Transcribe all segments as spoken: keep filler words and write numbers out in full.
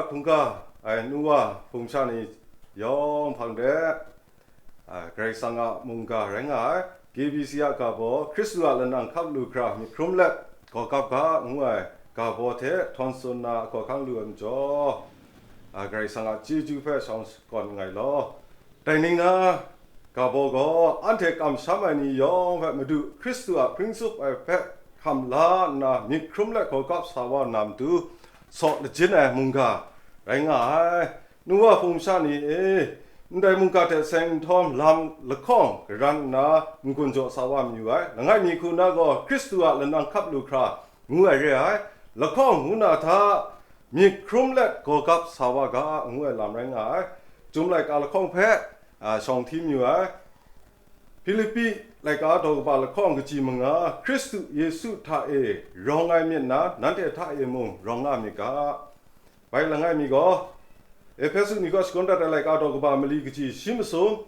Hkungga ai nu wa hpung sha ni yawng hpang de, a, Karai Kasang a mungga rai nga ai, K B C a ga baw, Hkristu a lanang hkap lu hkra myit hkrum let, gaw gap ga ngu ai ga baw hte htawn tsun na hkaw hkang lu ai majaw, a, Karai Kasang a chyeju hpe shawng shakawn nngai law. Dai ning na, ga baw gaw anhte kamsham ai ni yawng hpe Madu Hkristu a hpring tsup ai hpe hkam la nna myit hkrum let gaw gap sa wa na matu, saw lajin ai mungga rai nga ai. Nu wa hpung sha ni e, ndai mungga hte seng nhtawm lam lahkawng garan nna n-gun jaw sa wa mayu ai. Langai mi hku na gaw Hkristu a lanang hkap lu hkra ngu ai re ai. Lahkawng ngu na hta, myit hkrum let gaw gap sa wa ga, ngu ai lam rai nga ai. Chyum laika lahkawng hpe, a, shawng hti mayu ai. Hpilipi laika daw kaba lahkawng kaji manga, Hkristu Yesu hta e rawng ai myit na, nanhte hta e mung rawng nga myit ga. Bai langai mi gaw, Ehpesu ni kaw shagun dat ai laika daw kaba mali kaji shi masum,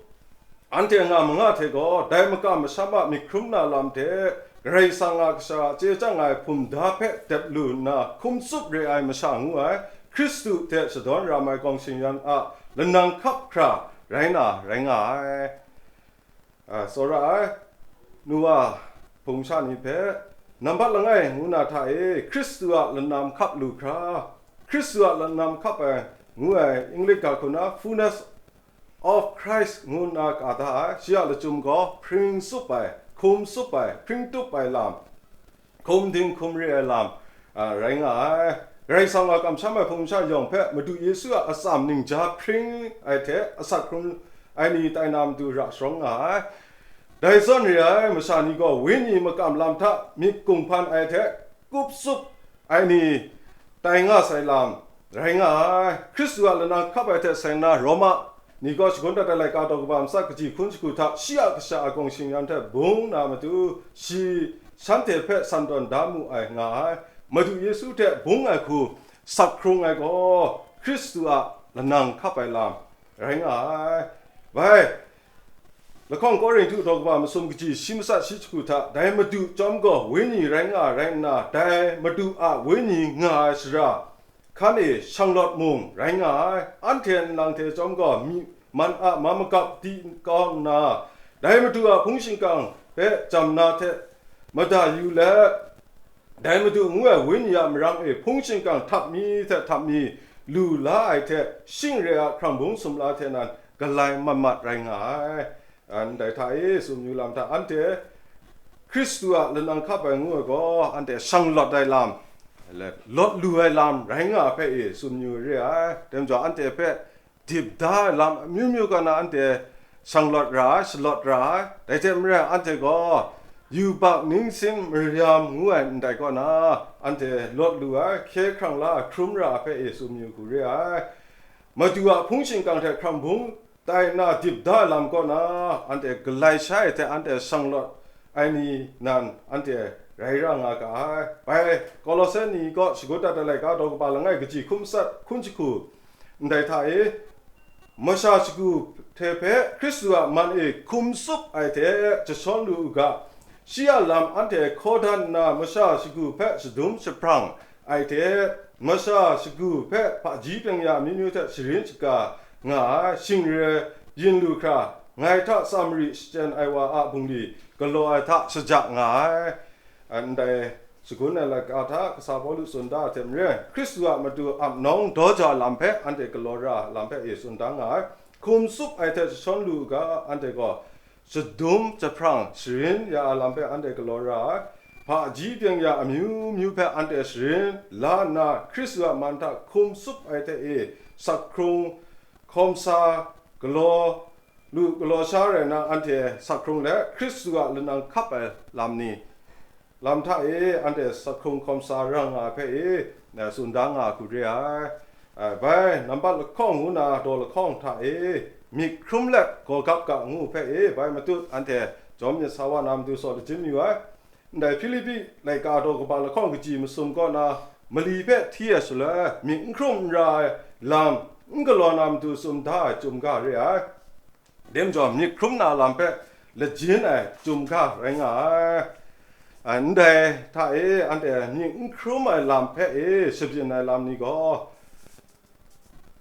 anhte nga manga hte gaw, dai makam masham a myit hkrum na lam hte, Karai Kasang a kasha a chye chyang ai hpum da hpe dep lu nna, hkum tsup re ai masha ngu ai, Hkristu hte shadawn ram ai gawng shingyan a lanang hkap hkra rai na rai nga ai. A, tsawra ai, nu wa hpung sha ni hpe, nambat langai ngu na hta e, Hkristu a lanam hkap lu hkra, Hkristu a lanam hkap ai ngu ai English ga hku na fullness of Christ ngu nna ka da ai, shi a lachyum gaw hpring tsup ai, hkum tsup ai, hpring tup ai lam, hkum ding hkum re ai lam, a, rai nga ai. Karai Kasang a kamsham ai hpung sha yawng hpe Madu Yesu a atsam ningja hpring ai hte asak hkrung ai ni tai na matu ra sharawng nga ai. Dai zawn re ai masha ni gaw wenyi makam lam hta myit gung hpan ai hte kup tsup ai ni tai nga sai lam rai nga ai. Hkristu a lanang hkap ai hte seng na Roma ni gaw shagun dat ai laika daw kaba matsat kaji hkun shagu hta shi a kasha a gawng shingyan hte bung na matu, shi shanhte hpe san tawn da mu ai nga ai. Madu Yesu hte bung ai hku sak hkrung ai gaw Hkristu a lanang hkap ai lam rai nga ai. Bai, lahkawng Korinhtu daw kaba masum kaji shi matsat shi shagu hta, dai Madu chyawm gaw wenyi rai nga ai rai nna, dai Madu a wenyi nga ai shara hkan e shanglawt mung rai nga ai. Anhte nlang hte chyawm gaw myi man a man magap di kau nna, dai Madu a hpung shingkang hpe jam na hte mada yu let, dai Madu ngu ai Wenyi a marang e hpung shingkang htap mi hte htap mi lu la ai hte, shing re a hkrang bung sumla hte nan galai mat mat rai nga ai. Ndai hta e tsun yu lam hta, anhte Hkristu a lanang hkap ai ngu ai gaw, anhte shanglawt ai lam, lawt lu ai lam rai nga ai hpe e tsun yu re ai. Dai majaw, anhte hpe dip da ai lam amyu myu kaw na anhte shanglawt ra ai, shalawt ra ai. Dai hte maren, anhte gaw yubak ningsin maryam ngu ai ndai kaw na, anhte lawt lu ai, hkye hkrang la ai, hkrum ra ai hpe e tsun yu hku re ai. Madu a hpung shingkang hte hkrang bung tai nna dip da ai lam kaw na, anhte galai sha ai hte anhte shanglawt ai ni nan anhte rai ra nga ga ai. Bai Kolose ni kaw shagun dat ai laika daw kaba langai kaji hkum sat hkun jahku ndai hta e, masha shagu hte hpe Hkristu a man e hkum tsup ai hte jashawn lu u ga, shi a lam anhte hkaw dan nna masha shagu hpe shadum jahprang ai hte, masha shagu hpe hpaji byeng ya amyu myu hte sharin shaga nga ai, shing re yin lu hkra, ngai hta Samari shachyen ai wa a bungli galaw ai hta shaja nga ai. Ndai shagun ai laika hta kasa Pawlu tsun da ai hte maren, Hkristu a matu ap nawng daw ja lam hpe anhte galaw ra lam hpe e tsun da nga ai. Hkum tsup ai hte jashawn lu u ga, anhte gaw shadum jahprang sharin ya ai lam hpe anhte galaw ra ai. Hpaji byeng ya amyu myu hpe anhte sharin la nna, Hkristu a man hta hkum tsup ai hte e sak hkrung hkawm sa, galaw lu galaw sha rai na, anhte sak hkrung let Hkristu a lanang hkap ai lam ni, lam hta e anhte sak hkrung hkawm sa ra nga ai hpe e, na tsun da nga hku re ai. A, bai, nambat lahkawng ngu na daw lahkawng hta e, myit hkrum let gaw gap ga ngu hpe e, bai matut anhte jawm myit sa wa na matu saw lajin mayu ai. Ndai Hpilipi laika daw kaba lahkawng kaji masum kaw na, mali hpe hti ai shaloi, myit n hkrum n ra ai lam n galaw na matu tsun da ai chyum ga re ai. Dai majaw, myit hkrum na lam hpe lajin ai chyum ga rai nga ai. A, ndai hta e anhte myit n hkrum ai lam hpe e shabyin ai lam ni gaw,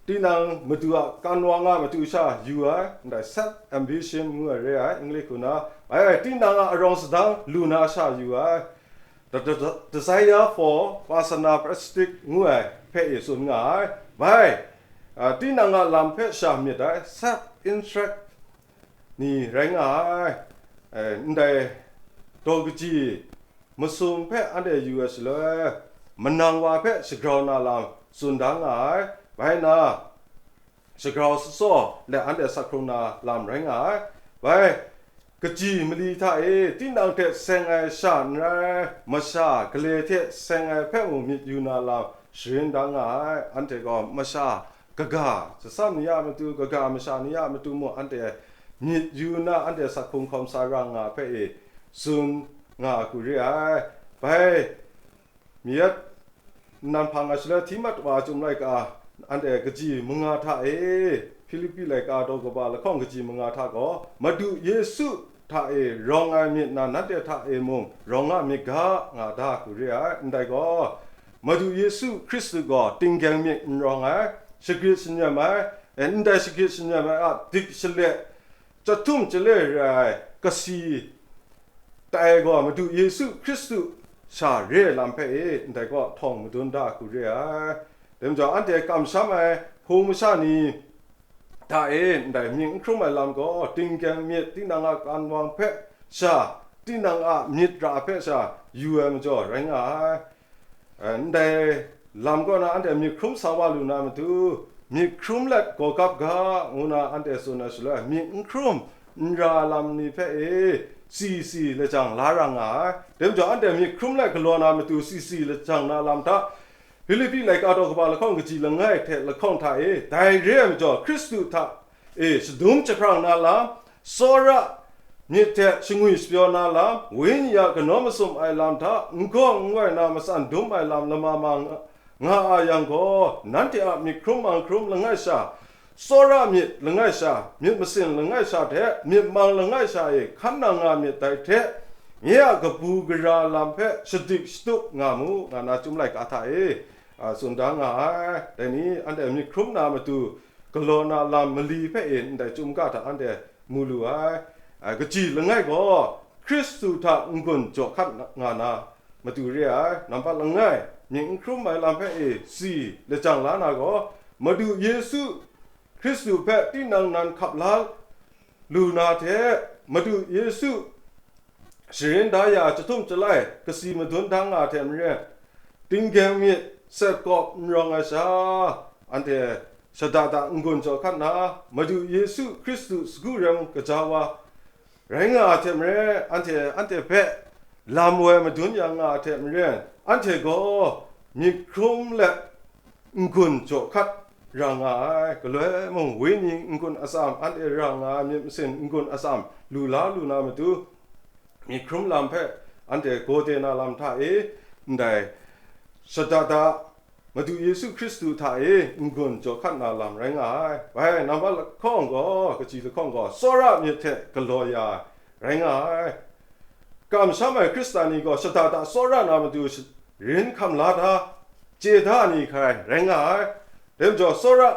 tinang Madu a kan wang a matu sha yu ai, ndai self ambition ngu ai re ai, English hku na, bai tinang a arawng sadang lu na sha yu ai, the, the, the desire for personal prestige ngu ai hpe e tsun nga ai. Bai, a, tinang a lam hpe sha myit ai, self interest ni rai nga ai. E, ndai daw kaji masum hpe anhte yu ai shaloi, manang wa hpe shagrau na lam tsun da nga ai. Bai na, shagrau sutsaw let anhte sak hkrung na lam rai nga ai. Bai, kaji mali hta e tinang hte seng ai sha n rai, masha gale hte seng ai hpe mung myit yu na lam sharin da nga ai. Anhte gaw masha kaga, shatsam ni a matu, kaga masha ni a matu mung anhte myit yu na, anhte sak hkrung hkawm sa ra nga hpe e tsun nga ai hku re ai. Bai, Myit nnan hpang ai shaloi, Timat wa a Chyum laika, anhte kaji manga hta e, Hpilipi laika daw kaba lahkawng kaji manga hta gaw, Madu Yesu hta e rawng ai myit na nanhte hta e mung rawng nga myit ga, nga da hku re ai. Ndai gaw, Madu Yesu Hkristu gaw tinggyeng myit n rawng ai, shagrit shanyem ai, e, ndai shagrit shanyem ai a dik shale, chyahtum chyale re ai kasi tai gaw Madu Yesu Hkristu sha re ai lam hpe e ndai kaw htawng madun da hku re ai. Dai majaw, anhte kamsham ai hpung masha ni hta e ndai myit n hkrum ai lam gaw, tinggyeng myit, tinang a kan wang hpe sha, tinang a myit ra hpe sha yu ai majaw rai nga ai. E, ndai lam kaw na anhte myit hkrum sa wa lu na matu, myit hkrum let gaw gap ga, ngu na anhte tsun ai shaloi, myit n hkrum n ra lam ni hpe e, si si lajang la ra nga ai. Dai majaw, anhte myit hkrum let galaw na matu, si si lajang na lam hta, Hpilipi laika daw kaba lahkawng kaji langai hte lahkawng hta e, dai re ai majaw, Hkristu hta e shadum jahprang na lam, tsawra myit hte shangwi shapyaw na lam, Wenyi a kanawn masum ai lam hta n gawng n wai na matsan dum ai lam lama ma nga, nga a yang gaw, nanhte a myit hkrum mang hkrum langai sha, tsawra myit langai sha, myit masin langai sha hte myit mang langai sha e hkan nang nga myit dai hte, nye a kabu gara lam hpe shadik shatup nga mu, nga na Chyum laika hta e, a, tsun da nga ai. Dai ni, anhte myit hkrum na matu, galaw na lam mali hpe e ndai Chyum ga hta anhte mu lu ai. A, kaji langai gaw Hkristu hta n-gun jaw hkat nga na matu re ai. Nampat langai, myit n hkrum ai lam hpe e si lajang la na gaw, Madu Yesu Hkristu hpe tinang nan hkap la lu na hte, Madu Yesu sharin da ya chyahtum chyalai kasi madun da nga hte maren, tinggyeng myit sep kawp n rawng ai sha, anhte shada da n-gun jaw hkat nna, Madu Yesu Hkristu sagu rem kaja wa rai nga ai hte maren, anhte, anhte hpe lam woi madun ya nga ai hte maren, anhte gaw myit hkrum let n-gun jaw hkat ra nga ai. Galoi mung, Wenyi n-gun atsam, anhte ra nga ai myit masin n-gun atsam lu la lu na matu, myit hkrum lam hpe anhte gaw de na lam hta e, ndai shada da Madu Yesu Hkristu hta e n-gun jaw hkat na lam rai nga ai. Bai, nambat lahkawng gaw, kaji lahkawng gaw, tsawra myit hte galaw ya ai rai nga ai. Kamsham ai Hkristan ni gaw shada da tsawra na matu sh-, rin hkam la da, chye da ni hkrai rai nga ai. Dai majaw, tsawra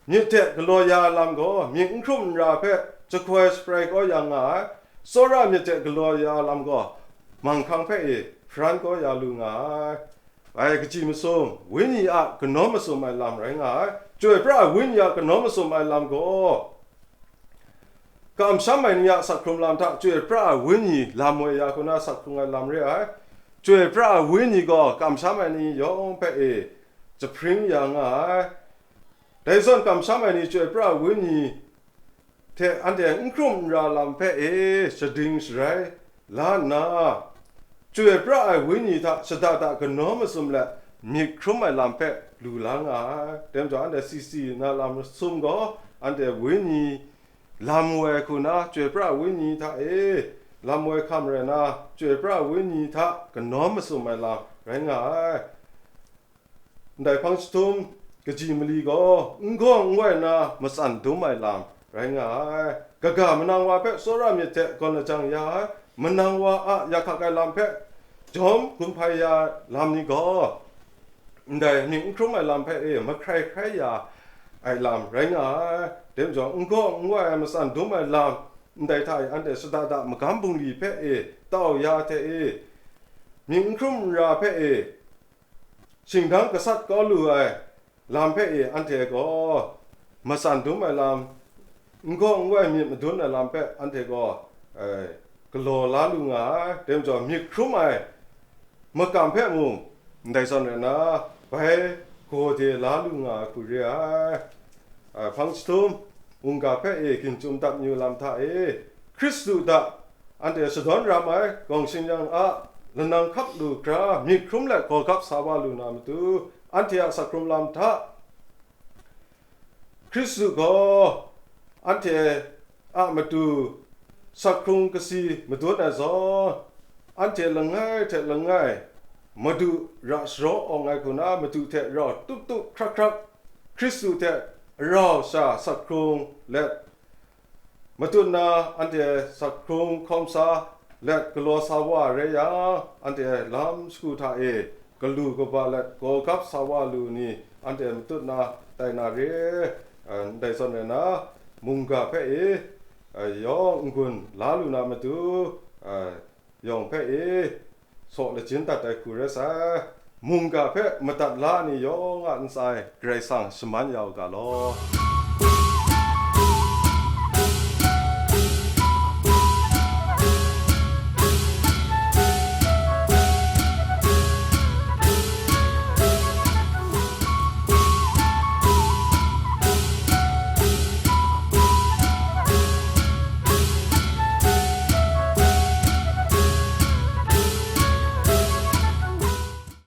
myit hte galaw ya ai lam gaw, myit n hkrum n ra hpe jahkoi shabrai kau ya nga ai. Tsawra myit hte galaw ya ai lam gaw, manghkang hpe e hparan kau ya lu nga ai. Bai, kaji masum, Wenyi a kanawn masum ai lam rai nga ai. Chyoi pra ai Wenyi a kanawn masum ai lam gaw, kamsham ai ni a sak hkrung lam hta chyoi pra ai Wenyi lam woi ya hku na sak hkrung ai lam re ai. Chyoi pra ai Wenyi gaw kamsham ai ni yawng hpe e jahpring ya nga ai. Dai zawn, kamsham ai ni chyoi pra ai Wenyi hte anhte n hkrum n ra lam hpe e shading sharai la nna, chyoi pra ai Wenyi hta shada da kanawn masum let myit hkrum ai lam hpe lu la nga ai. Dai majaw, anhte si si na lam sum gaw, anhte Wenyi lam woi hku na, chyoi pra ai Wenyi hta e lam woi hkam rai na, chyoi pra ai Wenyi hta kanawn masum ai lam rai nga ai. Ndai hpang jahtum kaji mali gaw n gawng n wai na matsan dum ai lam rai nga ai. Kaga manang wa hpe tsawra myit hte gawn lajang ya ai, manang wa a ya hkak ai lam hpe jawm gun hpai ya ai lam ni gaw, ndai myit n hkrum ai lam hpe e mahkrai hkrai ya ai lam rai nga ai. Dai majaw, n gaw n wai ai matsan dum ai lam ndai hta e anhte shada da magam bungli hpe e, tau ya hte e, mying n hkrum n ra hpe e, shingdang gasat kau lu ai lam hpe e anhte gaw matsan dum ai lam, n gaw n wai myit madun ai lam hpe anhte gaw, eh, galaw la lu nga ai. Dai majaw, myit hkrum ai makam hpe mung ndai zawn rai nna, bai gaw de la lu nga ai hku re ai. Ai, hpang jahtum, mungga hpe e ginchum dat mayu lam hta e, Hkristu hta anhte shadawn ram ai gawng shing-yang a lanang hkap lu hkra myit hkrum let gaw gap sa wa lu na matu, anhte a sak hkrum lam hta Hkristu gaw anhte a matu sak hkrung kasi madun ai zawn, anhte langai hte langai Madu ra sharaw awng ai hku na, Madu hte rau tup tup hkrak hkrak, Hkristu hte rau sha sak hkrung let, matut na anhte sak hkrung hkawm sa let galaw sa wa rai yang, anhte lam shagu hta e galu kaba let gaw gap sa wa lu ni, anhte matut na tai na re, eh, ndai zawn rai na, mungga hpe e, eh, yawng n-gun la lu na matu, eh, yawng hpe e saw lajin dat ai hku rai sai. Mungga hpe madat la ni yawng a ntsa e Karai Kasang shaman ya u ga law.